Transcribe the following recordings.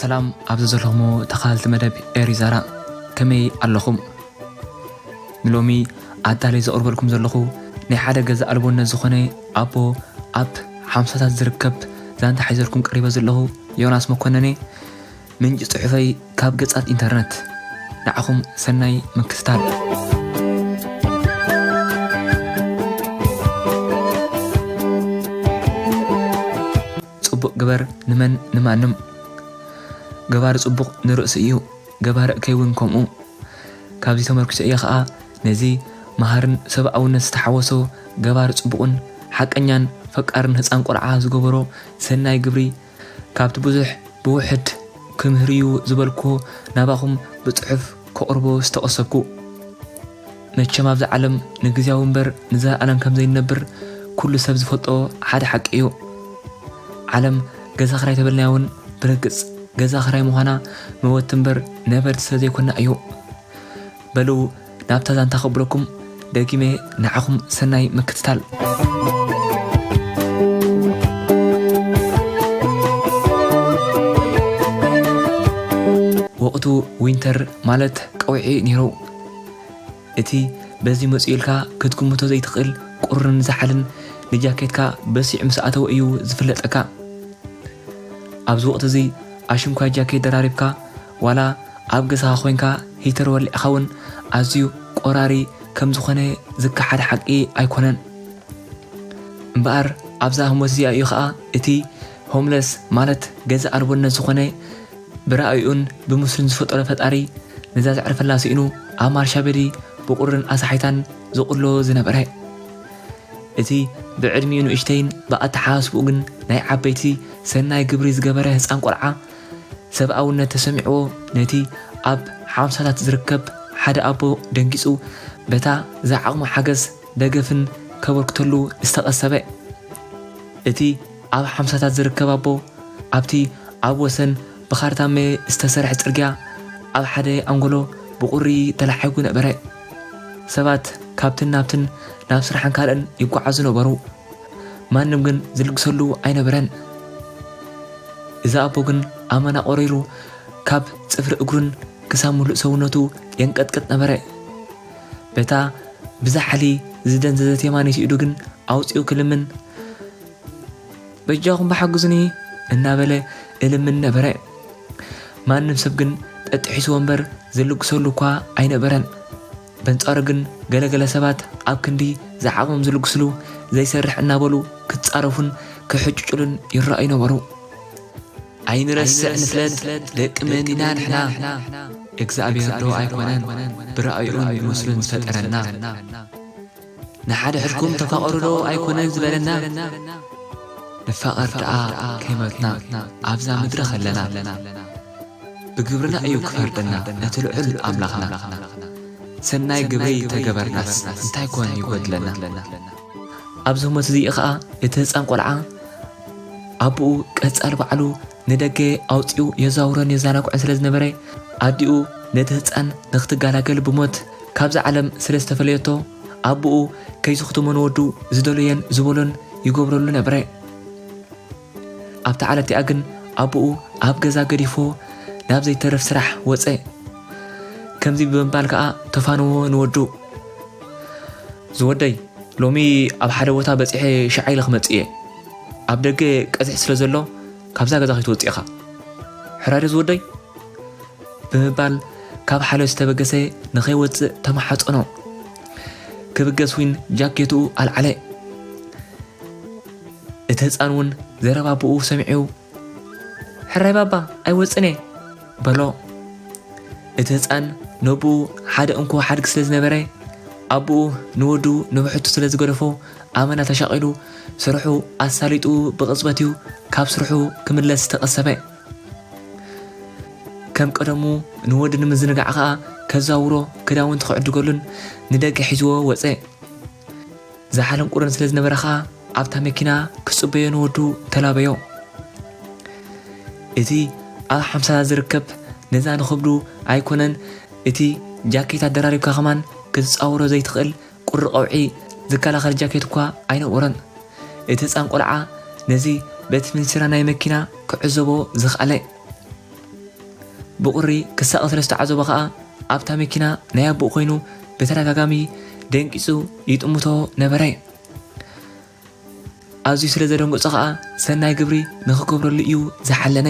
ሰላም ኣብዚ ዘለኹሞ ተኻልቲ መደብ ኤሪዛራ፣ ከመይ ኣለኹም? ንሎሚ ኣዳለይ ዘቕርበልኩም ዘለኹ ናይ ሓደ ገዛ ኣልቦነት ዝኾነ ኣቦ ኣብ ሓምሳታት ዝርከብ ዛንታ ሒዘልኩም ቀሪበ ዘለኹ ዮናስ መኮነን እየ። ምንጪ ጽሑፈይ ካብ ገጻት ኢንተርነት። ንዓኹም ሰናይ ምክትታል። ጽቡቕ ግበር ንመን ንማንም። ገባሪ ጽቡቕ ንርእሱ እዩ፣ ገባሪ እከይ እውን ከምኡ። ካብዚ ተመርኩሰ እየ ኸኣ ነዚ መሃርን ሰብኣውነት ዝተሓወሶ ገባሪ ጽቡቕን ሓቀኛን ፈቃርን ህጻን ቆልዓ ዝገበሮ ሰናይ ግብሪ ካብቲ ብዙሕ ብውሕድ ክምህርዩ ዝበልኩዎ ናባኹም ብጽሑፍ ከቕርቦ ዝተቐሰብኩ። መቸም ኣብዛ ዓለም ንግዜያዊ እምበር ንዘለኣለም ከም ዘይንነብር ኩሉ ሰብ ዝፈልጦ ሓደ ሓቂ እዩ። ዓለም ገዛ ክራይ ተበልናያ እውን ብርግጽ ገዛ ክራይ ምዃና መወቲ እምበር ነበርቲ ስለ ዘይኮና እዩ። በሉ ናብታ ዛንታ ከብለኩም ደጊመ ንዓኹም ሰናይ ምክትታል። ወቕቱ ዊንተር ማለት ቀውዒ ነይሩ። እቲ በዚ መጺኡ ኢልካ ክትግምቶ ዘይትኽእል ቁርን ዛሕልን ንጃኬትካ በሲዑ ምስ ኣተወ እዩ ዝፍለጠካ። ኣብዚ ወቕቲ እዚ ኣሽንኳይ ጃኬት ደራሪብካ ዋላ ኣብ ገዛኻ ኮይንካ ሂተር ወሊዕኻ እውን ኣዝዩ ቆራሪ ከም ዝኾነ ዝከሓድ ሓቂ ኣይኮነን። እምበኣር ኣብዛ ህሞት እዚኣ እዩ ኸኣ እቲ ሆምለስ ማለት ገዛ ኣልቦነት ዝኾነ ብራእዩን ብምስሉን ዝፈጠሮ ፈጣሪ ነዛ ዘዕርፈላ ስኢኑ ኣብ ማርሻበዲ ብቑርን ኣሳሒታን ዝቕሎ ዝነበረ። እቲ ብዕድሚኡ ንእሽተይን ብኣተሓሳስብኡ ግን ናይ ዓበይቲ ሰናይ ግብሪ ዝገበረ ህጻን ቆልዓ ሰብኣውነት ተሰሚዕዎ ነቲ ኣብ ሓምሳታት ዝርከብ ሓደ ኣቦ ደንጊጹ በታ ዝዓቕሞ ሓገዝ ደገፍን ከበርክተሉ ዝተቐሰበ። እቲ ኣብ ሓምሳታት ዝርከብ ኣቦ ኣብቲ ኣብ ወሰን ብኻርታመ ዝተሰርሐ ጽርግያ ኣብ ሓደ ኣንጎሎ ብቑሪ ተላሒጉ ነበረ። ሰባት ካብትን ናብትን ናብ ስራሕን ካልእን ይጓዓዙ ነበሩ። ማንም ግን ዝልግሰሉ ኣይነበረን። እዚ ኣቦ ግን ኣመና ቆሪሩ ካብ ጽፍሪ እግሩን ክሳብ ሙሉእ ሰውነቱ የንቀጥቅጥ ነበረ። በታ ብዛሕሊ ዝደንዘዘት የማነይቲ ኢዱ ግን ኣውጺኡ ክልምን፣ "በጃኹም ብሓግዙኒ" እናበለ እልምን ነበረ። ማንም ሰብ ግን ጠጥሒስዎ እምበር ዝልግሰሉ እኳ ኣይነበረን። በንጻሩ ግን ገለገለ ሰባት ኣብ ክንዲ ዝዓቕሞም ዝልግስሉ ዘይሰርሕ እናበሉ ክጻረፉን ክሕጭጭሉን ይረኣዩ ነበሩ። ኣይንረስዕ ንፍለጥ ደቂ መን ኢና ንሕና? እግዚኣብሔር ዶ ኣይኮነን ብራእዩን ምስሉን ዝፈጠረና? ንሓድሕድኩም ተፋቐሩ ዶ ኣይኮነን ዝበለና? ንፋቐር ደኣ ከይሞትና ኣብዛ ምድሪ ኸለና። ብግብርና እዩ ክፈርደና እቲ ልዑል ኣምላኽና። ሰናይ ግብሪ ተገበርናስ እንታይ ኮን ይጎድለና? ኣብዚ ህሞት እዚ ኸኣ እቲ ህጻን ቆልዓ ኣቦኡ ቀጻሊ ባዕሉ ንደገ ኣውጺኡ የዛውሮን የዘናግዖን ስለ ዝነበረ፣ ኣዲኡ ነቲ ህጻን ንኽትገላገል ብሞት ካብዛ ዓለም ስለ ዝተፈለየቶ፣ ኣቦኡ ከይዝኽትሞ ንወዱ ዝደለዮን ዝበሎን ይገብረሉ ነበረ። ኣብታ ዓለት እቲኣ ግን ኣቦኡ ኣብ ገዛ ገዲፍዎ ናብ ዘይተርፍ ስራሕ ወጸ። ከምዚ ብምባል ከኣ ተፋነዎ ንወዱ። ዝወደይ፣ ሎሚ ኣብ ሓደ ቦታ በጺሐ ሻዕ ኢለ ክመጽእ እየ። ኣብ ደገ ቀዚሕ ስለ ዘሎ፣ ካብዛ ገዛ ከይትወጽእ ኢኻ። ሕራይ ድዩ ዝወደይ? ብምባል ካብ ሓልዮት ዝተበገሰ ንኸይወጽእ ተማሓጸኖ። ክብገስ ዊን ጃኬትኡ ኣልዓለ። እቲ ህጻን እውን ዘረባ ኣቦኡ ሰሚዑ፣ "ሕራይ ባባ፣ ኣይወጽእን እየ" በሎ። እቲ ህጻን ነቦኡ ሓደ እንኮ ሓድጊ ስለ ዝነበረ፣ ኣቦኡ ንወዱ ንብሕቱ ስለ ዝገደፎ፣ ኣመና ተሻቒሉ ስርሑ ኣሳሊጡ ብቕጽበት እዩ ካብ ስርሑ ክምለስ ዝተቐሰበ። ከም ቀደሙ ንወዱ ንምዝንጋዕ ኸኣ ከዛውሮ፣ ክዳውንቲ ክዕድገሉን ንደገ ሒዝዎ ወጸ። ዝሓልን ቁርን ስለ ዝነበረ ኸኣ ኣብታ መኪና ክጽበዮ ንወዱ ተላበዮ። እቲ ኣብ ሓምሳ ዝርከብ ነዛ ንኸብዱ ኣይኮነን፣ እቲ ጃኬት ኣደራሪብካ ከማን ክትጻወሮ ዘይትኽእል ቁሪ ቀውዒ ዝከላኸል ጃኬት እኳ ኣይነበሮን። እቲ ህጻን ቆልዓ ነዚ በቲ ምንሲራ ናይ መኪና ክዕዘቦ ዝኸኣለ። ብቑሪ ክሳቐ ስለ ዝተዓዘቦ ከኣ ኣብታ መኪና ናይ ኣቦኡ ኮይኑ ብተደጋጋሚ ደንቂጹ ይጥምቶ ነበረ። ኣዝዩ ስለ ዘደንገጾ ከኣ ሰናይ ግብሪ ንኽገብረሉ እዩ ዝሓለነ።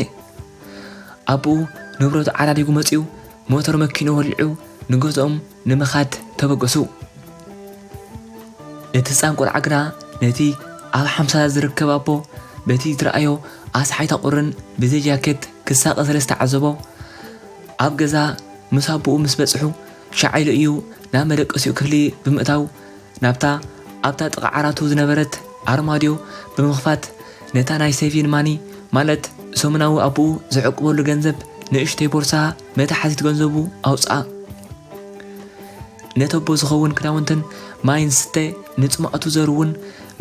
ኣቦኡ ንብረቱ ዓዳዲጉ መጺኡ ሞተር መኪኑ ወሊዑ ንገዝኦም ንምኻድ ተበገሱ። እቲ ህጻን ቆልዓ ግና ነቲ ኣብ ሓምሳታት ዝርከብ ኣቦ በቲ ዝረኣዮ ኣስሓይታ ቁርን ብዘይ ጃኬት ክሳቐ ስለ ዝተዓዘቦ ኣብ ገዛ ምስ ኣቦኡ ምስ በጽሑ ሻዕ ኢሉ እዩ ናብ መደቀሲኡ ክፍሊ ብምእታው ናብታ ኣብታ ጥቓ ዓራቱ ዝነበረት ኣርማድዮ ብምኽፋት ነታ ናይ ሴቪን ማኒ ማለት ሰሙናዊ ኣቦኡ ዝዕቅበሉ ገንዘብ ንእሽተይ ቦርሳ መትሓዚት ገንዘቡ ኣውጽኣ። ነተቦ ዝኸውን ክዳውንትን ማይን ዝስተ ንጽማቕቱ ዘርውን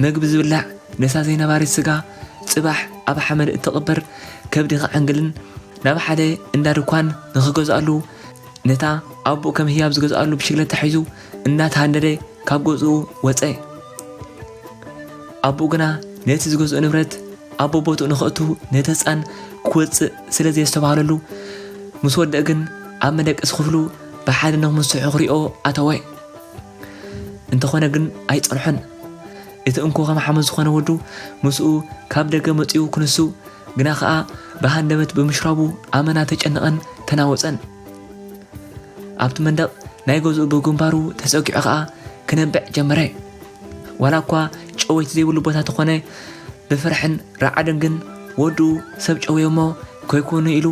መግቢ ዝብላዕ ነሳ ዘይነባሪት ስጋ ጽባሕ ኣብ ሓመድ እትቕበር ከብዲ ክዓንግልን ናብ ሓደ እንዳ ድኳን ንኽገዝኣሉ ነታ ኣቦኡ ከም ህያብ ዝገዝኣሉ ብሽግለታ ሒዙ እናተሃንደደ ካብ ገዝኡ ወጸ። ኣቦኡ ግና ነቲ ዝገዝኦ ንብረት ኣብ ቦቦትኡ ንኸእቱ ነቲ ህጻን ክወጽእ ስለ ዘየስተባህለሉ ምስ ወደአ ግን ኣብ መደቀሲ ክፍሉ ብሓደ ንኽምስሑ ክሪኦ ኣተወ። እንተኾነ ግን ኣይጸንሖን። እቲ እንኮ ከም ሓመድ ዝኾነ ወዱ ምስኡ ካብ ደገ መጺኡ ክንሱ ግና ኸኣ ብሃንደበት ብምሽራቡ ኣመና ተጨነቐን ተናወጸን። ኣብቲ መንደቕ ናይ ገዝኡ ብግንባሩ ተጸጊዑ ኸኣ ክነብዕ ጀመረ። ዋላ እኳ ጨወይቲ ዘይብሉ ቦታ ተኾነ ብፍርሕን ረዓድን ግን ወዱ ሰብ ጨውዮሞ ከይኮኑ ኢሉ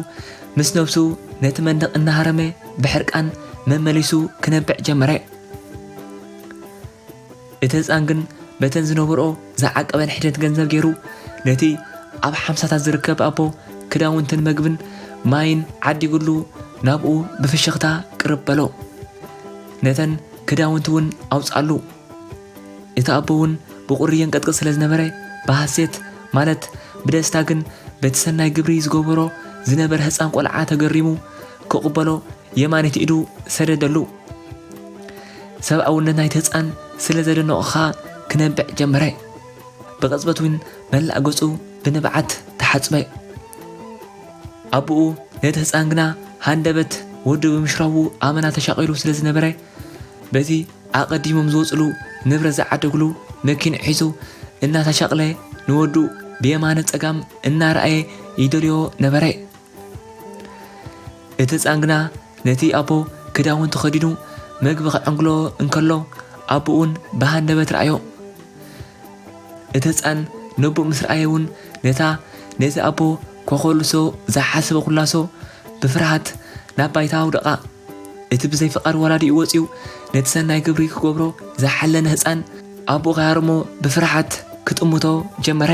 ምስ ነብሱ ነቲ መንደቕ እናሃረመ ብሕርቃን መመሊሱ ክነብዕ ጀመረ። እቲ ህፃን ግን በተን ዝነበርኦ ዝዓቀበን ሒደት ገንዘብ ገይሩ ነቲ ኣብ ሓምሳታት ዝርከብ ኣቦ ክዳውንትን መግብን ማይን ዓዲጉሉ ናብኡ ብፍሽኽታ ቅርብ በሎ። ነተን ክዳውንቲ እውን ኣውፅኣሉ። እቲ ኣቦ እውን ብቑሪ የንቀጥቅጥ ስለ ዝነበረ ብሃሴት ማለት ብደስታ ግን በቲ ሰናይ ግብሪ ዝገበሮ ዝነበረ ህፃን ቆልዓ ተገሪሙ ክቕበሎ የማኒት ኢዱ ሰደደሉ። ሰብኣውነት ናይቲ ህፃን ስለ ዘደነቑኻ ክነብዕ ጀመረ። ብቕፅበት እውን መላእ ገፁ ብንብዓት ተሓፅበ። ኣቦኡ ነቲ ህፃን ግና ሃንደበት ወዱ ብምሽራቡ ኣመና ተሻቒሉ ስለ ዝነበረ በቲ ኣቐዲሞም ዝወፅሉ ንብረት ዝዓደግሉ መኪና ሒዙ እናተሻቕለ ንወዱ ብየማነ ፀጋም እናረኣየ ይደልዮ ነበረ። እቲ ህፃን ግና ነቲ ኣቦ ክዳውንቲ ከዲኑ መግቢ ክዕንግሎ እንከሎ ኣቦኡን ብሃንደበት ረኣዮ። እቲ ህፃን ነቦ ምስ ረኣየ እውን ነታ ነቲ ኣቦ ኮኸልሶ ዝሓሰበ ኩላሶ ብፍርሃት ናብ ባይታ ኣውደቓ። እቲ ብዘይ ፍቓድ ወላዲኡ ወፂኡ ነቲ ሰናይ ግብሪ ክገብሮ ዝሓለነ ህፃን ኣቦ ከያርሞ ብፍርሃት ክጥምቶ ጀመረ።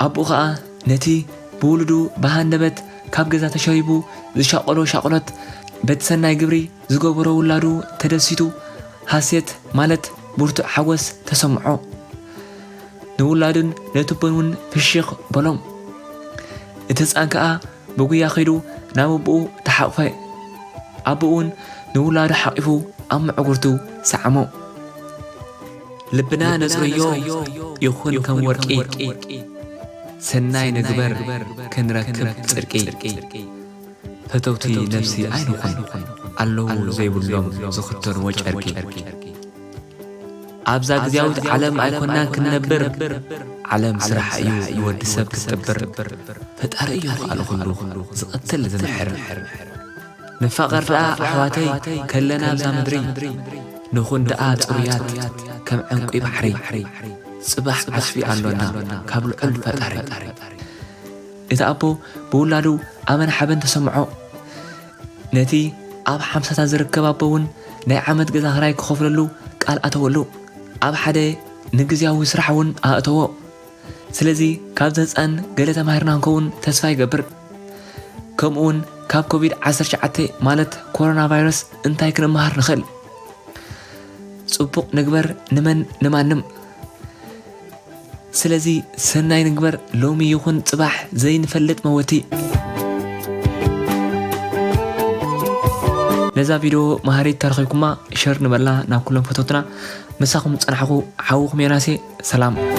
ኣቦ ኸኣ ነቲ ብውሉዱ ብሃንደበት ካብ ገዛ ተሸሪቡ ዝሻቐሎ ሻቕሎት በቲ ሰናይ ግብሪ ዝገበሮ ውላዱ ተደሲቱ ሃሴት ማለት ብርቱዕ ሓጎስ ተሰምዖ። ንውላዱን ነቱቦን እውን ፍሽኽ በሎም። እቲ ህፃን ከኣ ብጉያ ከይዱ ናብ ኣቦኡ ተሓቑፈ። ኣቦኡ እውን ንውላዱ ሓቒፉ ኣብ መዕጉርቱ ሰዓሞ። ልብና ነጽርዮ ይኹን ከም ወርቂ፣ ሰናይ ንግበር ክንረክብ ጽድቂ። ፈተውቲ ነፍሲ ኣይንኹን፣ ኣለዉ ዘይብሎም ዝኽተንዎ ጨርቂ። ኣብዛ ግዝያዊት ዓለም ኣይኮናን ክንነብር፣ ዓለም ስራሕ እዩ ንወዲ ሰብ ክትጥብር። ፈጣሪ እዩ ከኣ ንኹሉ ዝቐትል ዝምሕር። ንፋቐር ደኣ ኣሕዋተይ ከለና ኣብዛ ምድሪ፣ ንኹን ደኣ ጽሩያት ከም ዕንቁ ባሕሪ። ጽባሕ ዓስቢ ኣሎና ካብ ልዑል ፈጣሪ። እቲ ኣቦ ብውላዱ ኣመን ሓበን ተሰምዖ። ነቲ ኣብ ሓምሳታት ዝርከብ ኣቦ እውን ናይ ዓመት ገዛ ክራይ ክኸፍለሉ ቃል ኣተወሉ። ኣብ ሓደ ንግዝያዊ ስራሕ እውን ኣእተዎ። ስለዚ ካብዚ ህፃን ገለ ተማሂርና ክንከውን ተስፋ ይገብር። ከምኡ እውን ካብ ኮቪድ ዓሰርተ ትሽዓተ ማለት ኮሮና ቫይረስ እንታይ ክንመሃር ንኽእል? ጽቡቕ ንግበር ንመን ንማንም። ስለዚ ሰናይ ንግበር ሎሚ ይኹን ጽባሕ ዘይንፈልጥ መወቲ። ነዛ ቪድዮ መሃሪት ተረኺብኩማ ሸር ንበላ ናብ ኩሎም ፈተውትና። ምሳኹም ዝጸናሕኹ ሓውኹም ዮናሴ። ሰላም።